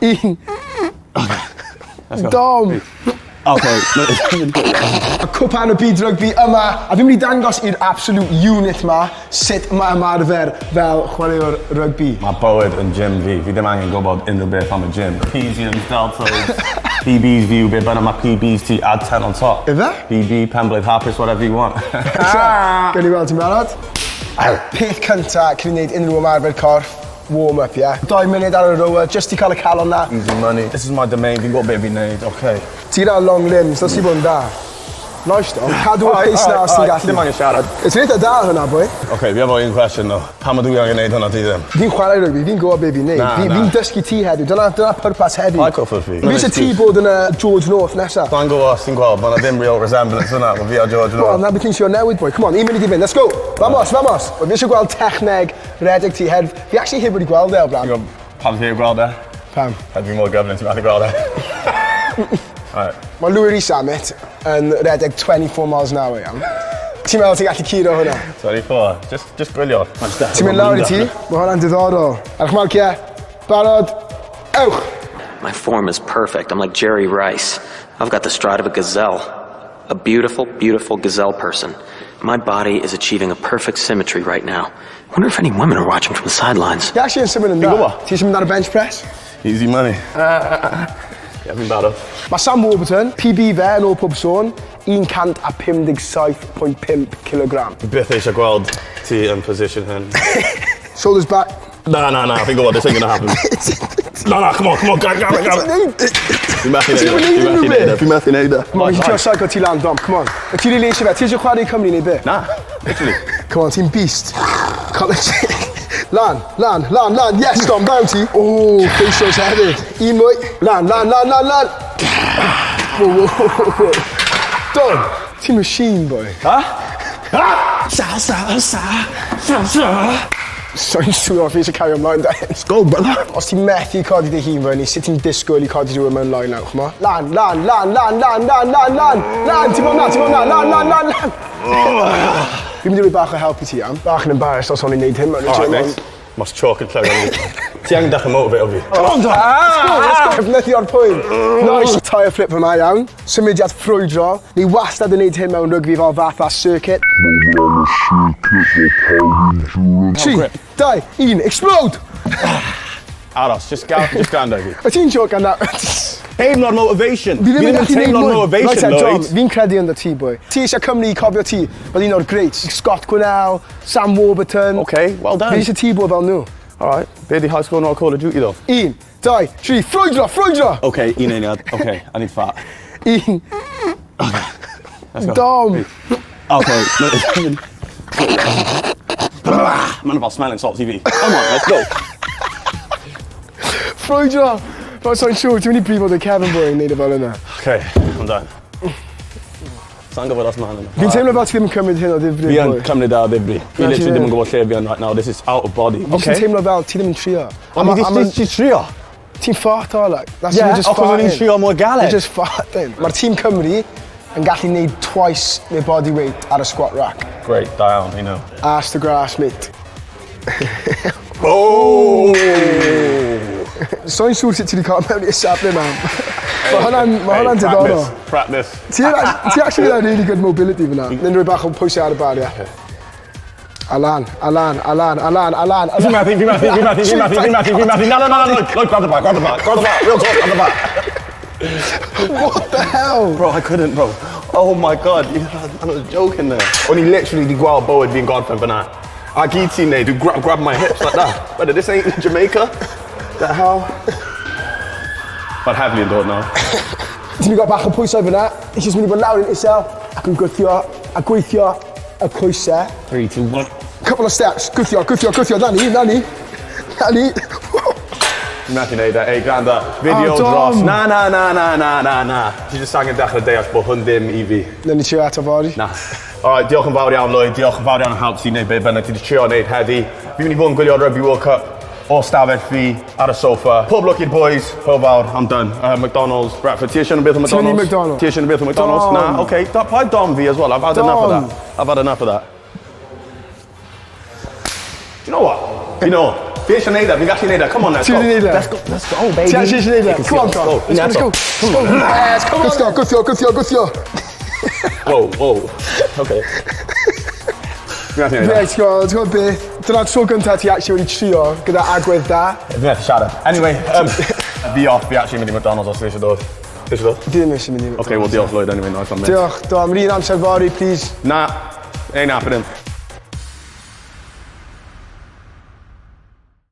Un. Dom! Okay. Cwpan y byd rygbi yma, a fi'n mynd i dangos i'r absolute unit ma sut mae ymarfer fel chwaraewr rygbi. Mae bywyd yn gym fi. Fi ddim angen gwybod unrhyw beth am y gym. Trapeziums, deltoids, PBs fi yw be bynnag mae PBs ti, add 10 on top. Ife? PB, penblwydd hapus, whatever you want. Gawn ni weld ti'n barod? Peth cynta cyn i wneud unrhyw ymarfer corff, warm up, ie? Doi munud ar y rower, just i cael y calon na. Easy money. This is my domain, fi'n gwybod beth fi'n neud, okay. Ti gyda long limbs, dylse ti bod yn da. Nice Dom, cadw y pace na os ti'n gallu. Dim angen siarad. Ti'n eitha da ar hwnna, boi. Okay, fi efo un cwestiwn though. Pam ydw i angen neud hwnna ti ddim? Fi'n chwarae rygbi, fi'n gwybod be fi'n neud. Na, fi, na. Fi'n dysgu ti heddiw, dyna, dyna pwrpas heddiw. Paid cwffo fi. Fi eisiau ti bod yn y George North nesa. Sa'n gwybod os ti'n gweld, mae 'na ddim real resemblance yna, mae fi a George Wel, North. na beth ti'n trio newid, boi. Come on, un munud i fynd, let's go! Vamos, vamos! Fi eisiau gweld techneg redeg ti heb... Fi actually heb wedi gweld e o'r blaen. Ti'n gwybod pam ti heb gweld e? Pam? Heb fi mor gyflym, ti'n methu gweld e. Right. Mae Louis Rees-Zammit yn redeg 24 miles an hour, iawn. Ti'n meddwl ti'n gallu curo hwnna? 24. Just, just gwylio. Ti'n mynd lawr i ti? Mae hwnna'n diddorol. Ar eich marciau. Barod. Ewch! My form is perfect. I'm like Jerry Rice. I've got the stride of a gazelle. A beautiful, beautiful gazelle person. My body is achieving a perfect symmetry right now. Wonder if any women are watching from the sidelines. Ti actually yn symud yn dda. Fi'n gwybod. Ti eisiau mynd ar y bench press? Easy money. Ie, fi'n barod. Mae Sam Warburton, PB fe yn ôl pob sôn, 157.5 kilogram. Fi byth eisiau gweld ti yn position hyn. Shoulders back. Na, na, na, fi'n gwybod, this ain't gonna happen. Na, na, come on, come on, grab, grab, grab. Fi'n methu neud e, fi'n methu neud e, fi'n methu neud e. Come on, fi trio psycho ti lan, Dom, come on. Wyt ti rili eisiau fe? Ti eisiau chwarae i Cymru neu be? Na, literally. Come on, ti'n beast. Lan, lan, lan, lan, yes, Dom, down ti. O, facials hefyd. Un mwy. Lan, lan, lan, lan, lan. Whoa, whoa, whoa, whoa. Dom, ti'n machine, boy. Ha? Ha? Sa, sa, sa, sa, sa. So'n siŵr os fi eisiau cario ymlaen da hyn. Let's go, brother. Os ti'n methu codi dy hun fyny, sut ti'n disgwyl i codi rhywun mewn line out, ch'mo? Lan, lan, lan, lan, lan, lan, lan, lan, lan, ti'n bod na, ti'n bod na, lan, lan, lan, lan. Fi'n mynd i roi bach o help i ti, am. Bach yn embarrassed os o'n i'n neud hyn mewn y Alright, gym. mate. ond- Mas chalk yn llygad fi. Ti angen dechrau motivate o fi. Come on, Dom! Let's go, let's go! Defnyddio'r pwynt. Nice. Tire flip fyma, iawn. Symudiad ffrwydro. Ni wastad yn neud hyn mewn rygbi fel fath a circuit. 3, 2, 1, explode! Aros, just, ga just gwrando i fi. Wyt ti'n jocan na? Teimlo'r motivation. Fi ddim yn gallu neud teimlo'r mwy. motivation, Right, Dom, Lloyd. fi'n credu ynddo ti, boi. Ti eisiau Cymru i cofio ti fel un o'r greats. Scott Quinnell, Sam Warburton. Okay, well done. Fi eisiau ti bod fel nhw. Alright, be di high score nôl Call of Duty though? 1, 2, 3, ffrwydro, ffrwydro! Okay, un eiliad. Okay, I need fat. Un. Let's go. Dom! Okay. Mae'n fel smelling salts i fi. Come on, let's go. Ffrwydro! Fel so'n siŵr, ti'n mynd i brifo dy Kevin boy yn neud e fel yna. Okay, I'm done. Sa'n gwybod os mae'n yna. Fi'n teimlo fel ti ddim yn cymryd hyn o ddifri. Fi yn boi. cymryd e o ddifri. Fi Na, ti literally ddim. ddim yn gwybod lle fi yn right now. This is out of body. Fi jyst yn teimlo fel ti ddim yn trio. A Ond ma- fi a ma' di trio. Ti'n ffarto, like. That's Yeah, you're just achos o'n i'n farting. trio mor galed. You're just farting. Mae'r tîm Cymru yn gallu neud twice their body weight ar y squat rack. Great, da iawn, I know. Ass to grass, mate. Oh! So'n siŵr sut ti wedi cael mewn i'r safle, man. Mae hwnna'n ma hwnna'n diddorol. Practice. Ti ti actually got really good mobility fyna. Nyn rhoi bach o pwysau ar y bar, ie. A lan, a lan, a lan, a lan, a lan. Fi'n methu, fi'n methu, fi'n methu, fi'n methu, fi'n methu, fi'n methu. Na, na, na, na, no, grab the bar, grab the bar, grab the bar, real talk, grab the bar. What the hell? Bro, I couldn't, bro. Oh my god, I was joking there. O'n i literally di gweld bywyd fi'n gorffen fyna. A gyd ti'n neud yw grab, grab my hips like that. But this ain't Jamaica. The hell? Mae'r heddlu yn dod nawr. Ti'n mynd i gael bach o pwysau fyna. Ti jyst mynd i bod lawr yn isel ac yn gwthio a gweithio y coesau. 3, 2, 1. Couple of steps. Gwthio, gwthio, gwthio. Na ni, na ni. Na ni. Fi'n methu neud e. Ei, gwrando. Video Oh, Dom. dros. Na, na, na, na, na, na, na. Ti jyst angen dechrau deall bod hwn ddim i fi. Nawn ni trio eto fory. Na. Alright, diolch yn fawr iawn, Lloyd. Diolch yn fawr iawn am help ti'n neud be bynnag ti 'di trio neud heddi. Fi'n mynd i fod yn gwylio Rugby World Cup o stafell fi ar y sofa. Pob lwc i'r boys. Hwyl fawr. I'm done. Mcdonald's, breakfast. Ti eisiau rhywbeth o Ti'n mynd i McDonald's? McDonald's? Ti eisiau rhywbeth o McDonald's? Dom. Na, okay. Da, paid dom fi as well. I've had enough of Dom. that. I've had enough of that. Do you know what? You know. Fi eisiau neud e, fi'n gallu neud e. Come on, let's Ti go. wedi neud e? Let's go, let's go, baby. Ti actually eisiau neud e? Come on, Con. Let's go, let's go. Let's go. Yes, come on. Gwthio, gwthio, gwthio, gwthio. Whoa. Okay. Fi'n gallu neud e. Ie, ti'n gwybod, ti'n gwybod beth? Dyna'r tro gyntaf ti actually wedi trio gyda agwedd da. Fi'n methu siarad. Anyway, fi off, fi actually mynd i McDonald's os ti eisiau dod. Ti eisiau dod? Fi ddim eisiau mynd i Okay, well, diolch Lloyd, anyway, nice one, mate. Diolch, do, am yr un amser fory, please. Na, ain't happening.